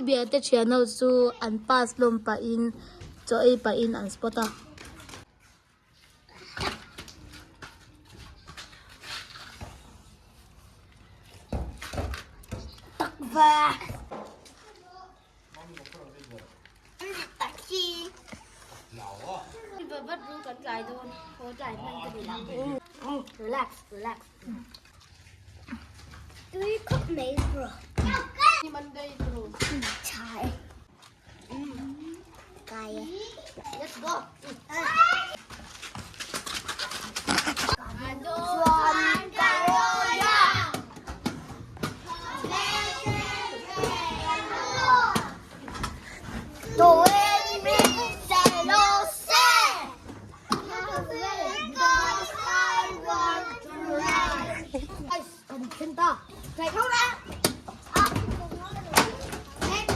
Biate thian ho chu an pass lawm pahin chaw ei pahin an spot a. Relax, relax. Tui khawp mai bro. Monday bro.